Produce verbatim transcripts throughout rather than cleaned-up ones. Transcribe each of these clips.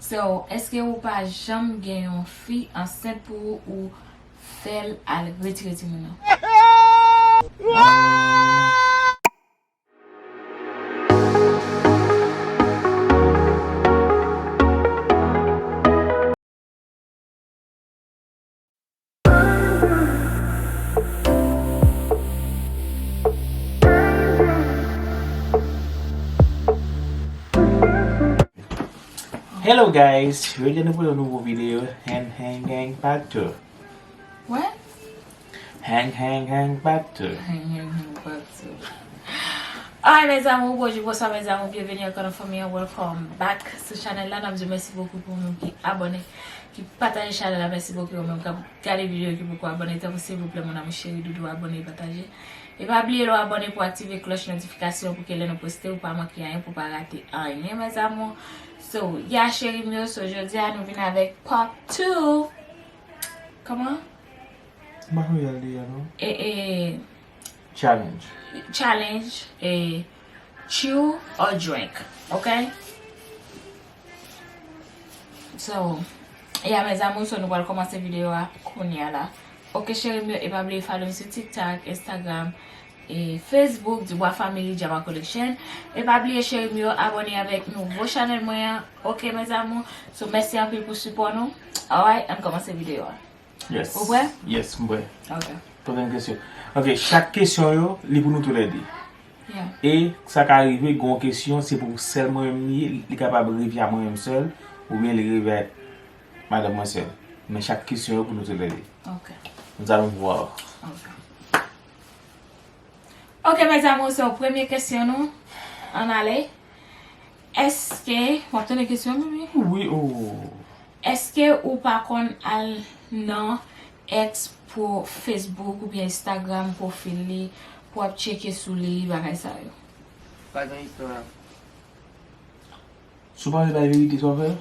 So, èske ou pa janm gen yon fi ansent pou ou, ou fè l al retire timoun nan? Hello guys, jodi a nou pou yon nouvo videyo, Hang Hang Hang Part two. What? Hang Hang Hang Part two. Hang Hang Hang Part two. Alright, mes amours, bonjou, bonswa, mes amours, byenveni ankò nan fanmi an, welcome back sou chanèl la. N ap di mèsi bokou pou moun ki abòne, ki pataje chanèl la, mèsi bokou, ou menm k ap gade videyo, ki poko abòne, tanpri silvouplè, mon amour chéri, doudou, abòne, pataje. E pa bliye lè w abòne pou aktive klòch notifikasyon pou ke lè nou poste, ou pa manke anyen, pou pa rate anyen, mes amours. So, yeah, cheri m yo, so, jodi a nou vin avèk part two. Kòman? M pa konn jan l deja non. E, e, Challenge. Challenge, e, chew or drink, ok? So, yeah, mes amours, so nou pral kòmanse videyo a kounye a la. Ok, cheri m yo, e pa bliye follow m sou TikTok, Instagram, e Facebook, Dubois Family Drama Collection. E pa bliye, cheri m yo, abòne avèk nouvo chanèl mwen an, ok, mes amours? So, mèsi anpil pou sipò nou. Alright, ann kòmanse videyo a. Yes. Ou prè? Yes, m prè. Ok. Poze m kesyon. Ok, chak kesyon yo, li pou nou toulède. Yeah. E sa ka rive, gen yon kesyon, se pou sèl mwen menm li ye, li kapab rive a mwen menm sèl, oubyen li rive ak madanm mwen sèl. Men chak kesyon yo pou nou toulède. Ok. Nous allons voir. Ok. Ok, mes amours, so premye kesyon nou. Ann ale. Èske, w ap tande kesyon, baby? Wi, oh. Èske ou pa konn al nan ex pro Facebook oubyen Instagram profil li pou w ap tcheke sou li, bagay sa yo? Pa gen istwa. Si w pa vle bay verite, sa w fè?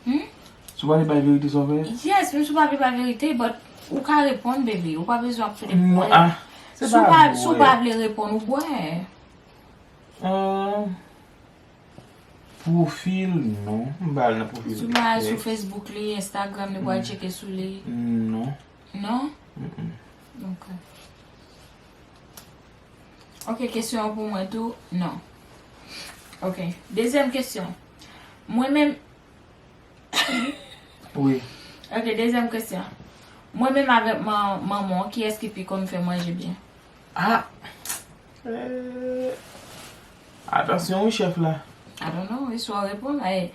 Hmm? Si w pa vle bay verite, sa w fè? Yes, menm si w pa vle bay verite, but ou ka reponn, baby. Ou pa bezwen ap fè de Mwen, ah, se Si w pa pa, si w vre. Pa vle reponn, ou bwè. Ah, profil, non. M pa al nan profil. Si w pa al sou Facebook li, Instagram li, pou al tcheke sou li. Non. Non? Mm-mm. Ok. Ok, kesyon an pou mwen tou, non. Ok. Dezyèm kesyon. Mwen menm, Wi. Ok, dezyèm kesyon. Mwen menm avèk man, manman w, kiyès ki pi konn fè manje byen? Ah! Eh, atansyon wi, chèf la. I don't know, e swa w reponn, ay,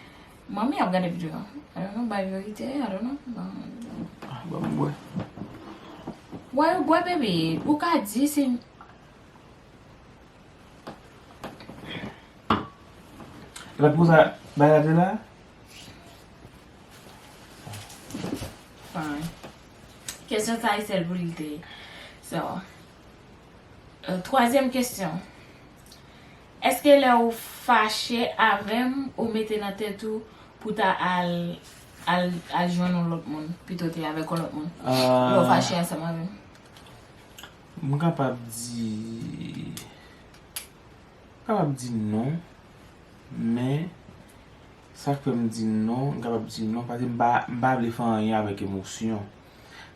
manmi ap gade videyo an. I don't know, bay verite, I don't know. Bon. Ah, ban m bwè. Why ou bwè, baby? Ou ka di se L ap konsa, bay la te la? Fine. Kesyon sa e sèl pou li te ye. So, euh, twazyèm kesyon. Èske lè ou fache avè m, ou mete nan tèt ou pou ta al, al, al jwenn yon lòt moun, pito te avèk yon lòt moun? Lè ou fache ansanm avè m? M kapab di, m kapab di non, men sa k fè m di non, m kapab di non, paske m pa, m pa vle fè anyen avèk emosyon.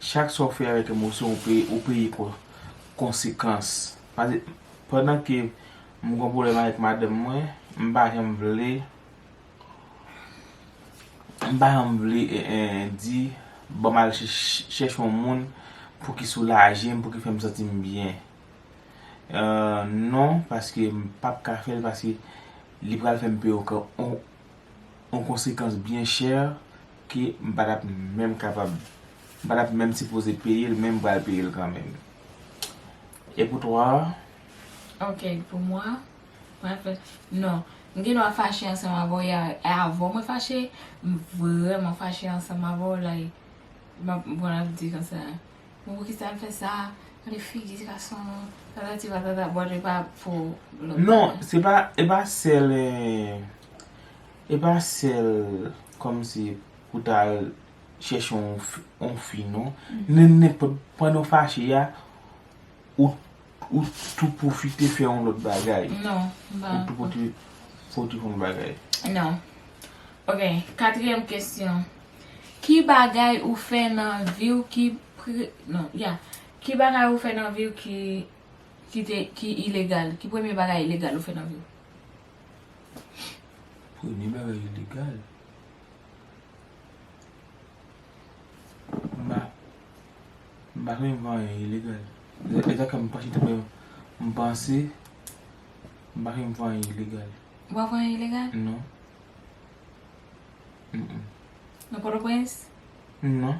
Chak sa w fè avèk emosyon, ou peye, ou peye kon-, konsekans. Paske pandan ke m gon pwoblèm avèk madanm mwen, m pa janm vle M pa janm vle, eh, eh, di, ban m al ch-, ch-, chèche yon moun pou ki soulaje m, pou ki fè m santi m byen. Eh, non, paske m p ap ka fè l, paske li pral fè m peye yon, yon, yon konsekans byen chè ke m pa t ap menm kapab, m pa t ap menm sipoze peye l, men m pral peye l kanmenm. E pou twa a? Ok, pou mwen, Mwen fè, non. M gen dwa fache ansanm avè w, e a-, e avè w mwen fache, m vrèman fache ansanm avè w, like, m ap, m konn ap di konsa, bon, poukisa l fè sa, gade figi ti gason an, patati patata, but e pa pou lòt Non, bagay. Se pa, e pa sèl, eh, e pa sèl kòmsi pou ta al chèche yon fi, yon fi, non. Nan nenpòt, pandan w fache a, ou, ou tou pwofite fè yon lòt bagay. Non, m pa. Ou tou pwofite, pwofite fè yon bagay. Non. Ok, katriyèm kesyon. Ki bagay ou fè nan vi w ki pre-, non, ya. Ki bagay ou fè nan vi w ki, ki te, ki ilegal? Ki premye bagay ilegal ou fè nan vi w? Premye bagay ilegal? M pa, m pa renmen fè anyen ilegal. E sa k fè m pa chita men m panse, m pa renmen fè anyen ilegal. Ou pa fè anyen ilegal? Non. Mm-mm. Nan Pòtoprens? Non.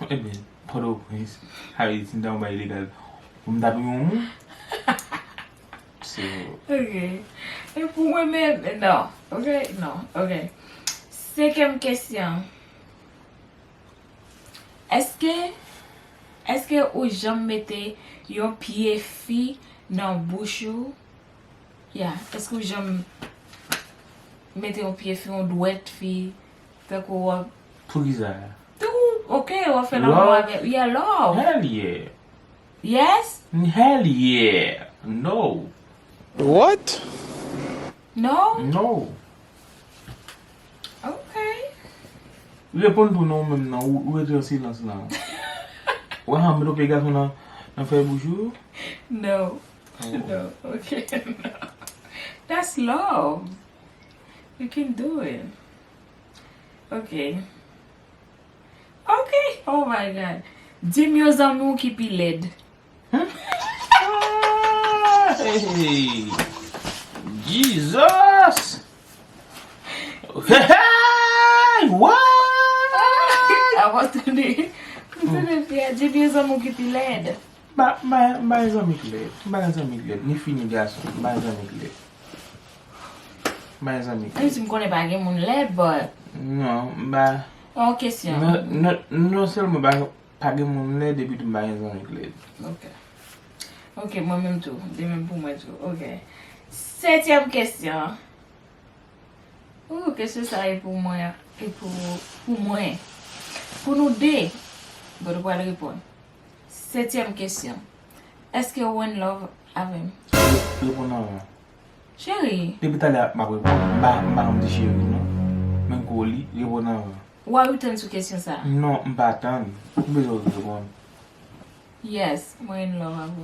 Ebyen, Pòtoprens, Ayiti, m ta yon bagay ilegal. Pou m ta touye yon moun? So, Ok. E pou mwen menm, non. Ok, non. Ok. Senkyèm kesyon. Èske, èske ou janm mete yon pye fi nan bouch ou? Ya, èske ou janm mete yon pye fi, yon dwèt fi, tankou w ap pou kisa? Tou, ok, w ap fè lanmou avè, yeah, love. Hell yeah. Yes? Hell yeah. No. What? No? No. Ok. Reponn pou non menm nan, ou, ou rete an silans lan. Ou pa janm mete yon pye gason nan, nan fèy bouch ou? No. No. Ok. No. That's love. You can do it. Ok. Ok. Oh my God. Di m yon zanmi w ki pi lèd. Ah, hey, Jesus! Hey, hey, what? Avan tande, tande fi a di m yon zanmi w ki pi lèd. M pa, m pa, m pa gen zanmi k lèd. M pa gen zanmi k lèd. Ni fi ni gason. M pa gen zanmi k lèd. M pa gen zanmi k Menm si m konnen pa gen moun lèd, but Non, m pa. Yon kesyon. Non, non, non sèlman pa, pa gen moun lèd epi tou m pa gen zanmi k lèd. Ok. Ok, mwen menm tou. De menm pou mwen tou. Ok. Setyèm kesyon. Ooh, kesyon sa e pou mwen, e pou, pou mwen. Pou nou de. But ou pral reponn. Setyèm kesyon. Èske ou in love avè m? Reponn anvan. Cheri. Depi talè m ap reponn. M pa, m pa konn di cheri non. Menm kou li, reponn anvan. Ou a return sou kesyon sa? Non, m pa tann. M bezwen w reponn. Yes, mwen in love avè w.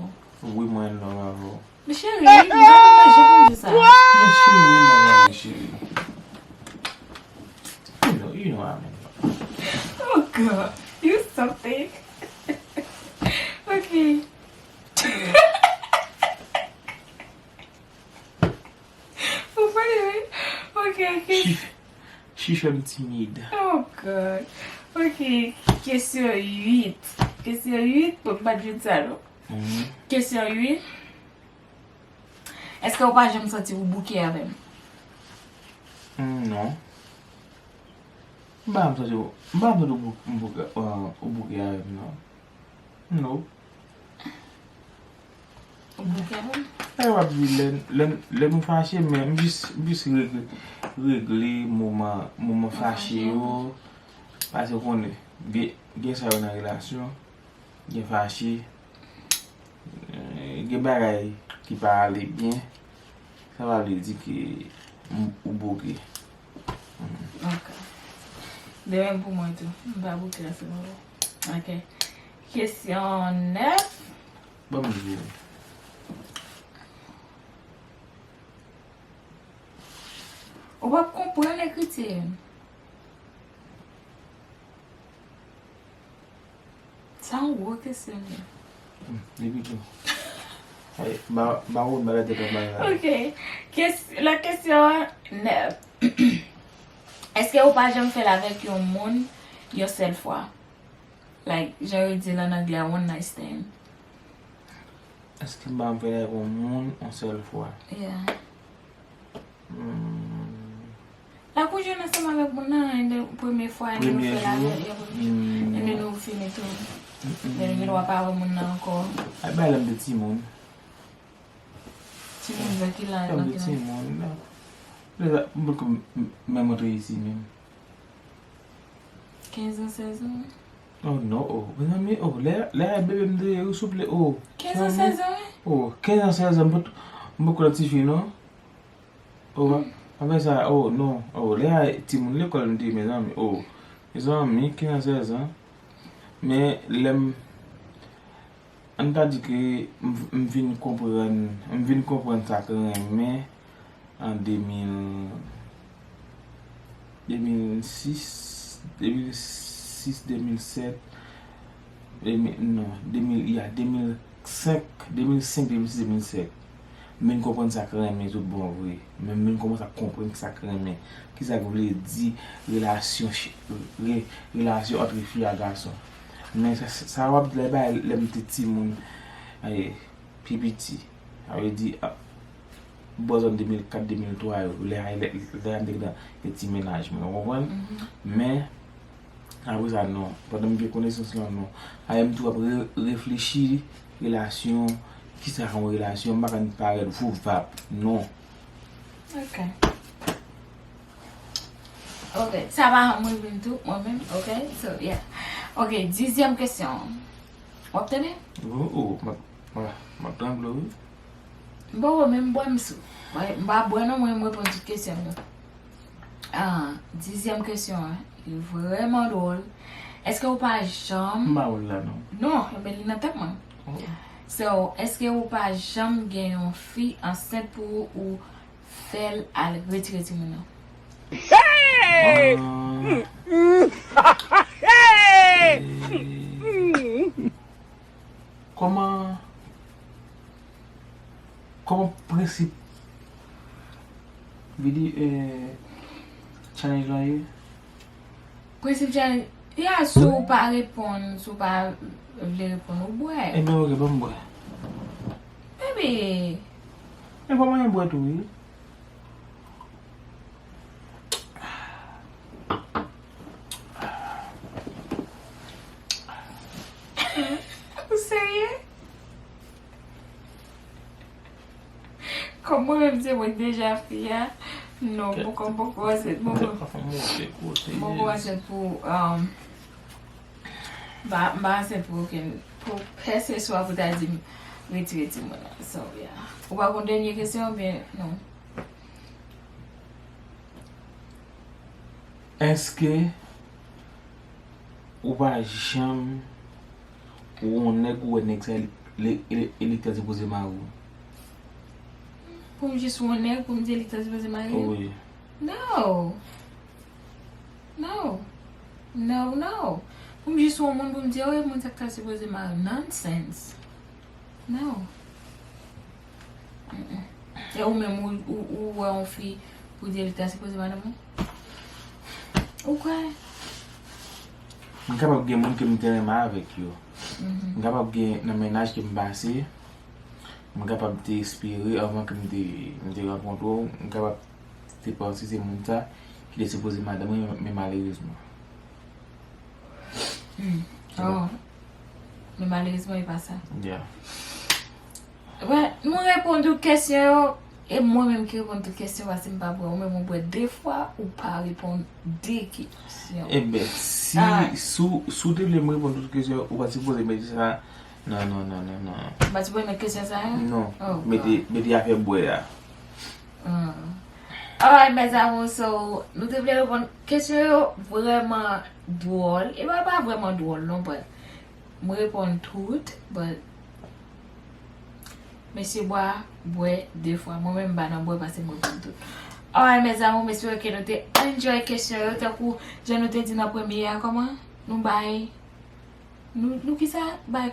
Wi, mwen in love avè w. Men cheri, m pa konn jan pou m di sa. Men cheri, non, non, men cheri. You know, you know I mean. Oh God, you something. Ok. Ou funny, wi. Ok, ok. She, she fè m timid. Oh God. Ok, kesyon uit. Kesyon uit, bon, m pa t jwenn sa non. Mhm. Kesyon uit. Èske ou pa janm santi ou bouke avè m? Hmm, non. M pa janm santi, m pa janm santi m bou-, m bouke, euh, ou bouke avè m non. No. Ou bouke avè m? E w ap di lè, lè, lè nou fache, men m jis, m jis regle, regle moman, moman fache yo. Paske w konnen, gen, gen sa yo nan relasyon, gen fache, eh, gen bagay ki pa ale byen, sa pa vle di ke m, ou bouke. Ok. De menm pou mwen tou. M pa bouke ansanm avè w. Ok. Kesyon nèf. Ban m di w. Ou p ap konprann ekriti. Sa yon gwo kesyon li. Hmm, depi tou. Ay, ba, ba ou bagay tèt an bagay. Ok. Kes-, la kesyon nèf. Èske ou pa janm fè l avèk yon moun yon sèl fwa? Like, jan yo di l an anglè, one night stand. Èske m pa janm fè l avèk yon moun yon sèl fwa? Yeah. Hmm. Like ou jwenn ansanm avèk moun nan, and then premye fwa, and then ou Premye fè l jou. avèk, and then ou fini tou. Then ou gen dwa pa wè moun nan ankò. Ay, bay lè m te timoun. Timoun nan ki laj, Lè m nan te ki laj? Timoun, non. Lè m poko m, m, menm antre isi menm. Kenz an, sèz an, wi. Oh non, oh. Mezanmi, oh, lè, lè a bebe m te ye, wi, souple, oh. Kenz an, sèz an, wi. Oh, kenz an, sèz an, m pot, m poko nan tifi, non. Oh, Apre sa, oh, non, oh, lè a timoun lekòl m te ye, mezanmi, oh, mezanmi, kenz a sèz an. Men, lè m, ann ta di ke m, m vin konprann, m vin konprann sa k renmen an de mil, de mil sis, de mil sis, de mil sèt, de mil, non, de mil, ya, de mil senk, de mil senk, de mil sis, de mil sèt. M vin konprann sa k renmen tout bon vre. Men m vin kòmanse ap konprann sa k renmen. Kisa k vle di relasyon, ch- re- relasyon ant fi a gason. Men sa, sa w ap di la, e bagay lè m te timoun, e, pi piti. Sa vle di, a, bò zòn de mil kat, de mil twa yo, lè, lè, lè m te gen, gen ti mennaj mwen, w konprann? Men, apre sa, non. Pandan m gen konesans lan, non. Ayè m tou ap re- reflechi, relasyon, kisa k yon relasyon, m pa ka parèt voup vap, non. Ok. Ok, sa pa mwen menm tou, mwen menm, ok? So, yeah. Ok, dizyèm kesyon. W ap tande? Oh, oh, m ap, m ap, m ap tranble, wi. M poko menm bwè m sou. Mwen, m pa bwè non, mwen, m reponn tout kesyon yo. Ah, dizyèm kesyon an, li vrèman dwòl. Èske ou pa janm. M pa wè l la non. Non, men li nan tèt mwen. So, èske ou pa janm gen yon fi ansent pou ou fè l al retire timoun nan? Hey! Hey! Kòman, kòman prensip vide, eh, challenge lan ye? Prensip challenge, ya, si w pa reponn, si w pa vle reponn, ou bwè. Ebyen, oke, ban m bwè. Baby. Men kòman e bwè tou, wi? Ou serye? Kòm mwen menm se mwen k deja fi a, non, m poko, m poko ansent, m poko, m poko ansent pou, um, m pa, m pa ansent pou okenn, pou pèseswa pou ta di m retire timoun nan. So, yeah. Ou pa gon dènye kesyon oubyen non? Èske ou pa janm wè yon nèg ou wè nèg sa e li, li, li, li ta sipoze mare w? Pou m jis wè yon nèg pou m di li ta sipoze mare m? Wi. No. No. No, no. Pou m jis wè yon moun pou m di, oh, e moun sa k ta sipoze mare m. Nonsense. No. E ou menm, ou, ou, ou wè yon fi pou di li ta sipoze madanm ou? Ou kwè? M kapab gen moun ke m te renmen avèk yo. M kapab gen nan mennaj ke m pase. M kapab te espere anvan ke m te, m te rankontre w. M kapab te panse se moun sa ki te sipoze madanm mwen, men malerezman. Hmm. Oh. Men malerezman, e pa sa. Yeah. Wè, nou reponn tout kesyon yo. E mwen menm ki reponn tout kesyon, paske m pa bwè. Ou menm ou bwè de fwa, ou pa reponn de kesyon. Ebyen, si, si w, si w te vle m reponn tout kesyon, ou pa t sipoze mete sa. Non, non, non, non, non. Ou pa t sipoze mete kesyon sa yo? Non. Mete, mete afè bwè a. Hmm. Alright, mes amours, so, nou te vle reponn kesyon yo vrèman dwòl. E pa, pa vrèman dwòl non, but m reponn tout, but mesye bwa bwè de fwa. Mwen menm m pa nan bwè paske m reponn tout. Alright, mes amours, m espere ke nou te enjoy kesyon yo, tankou jan nou te di nan premye a, kòman? Nou bay, nou, nou kisa? Bay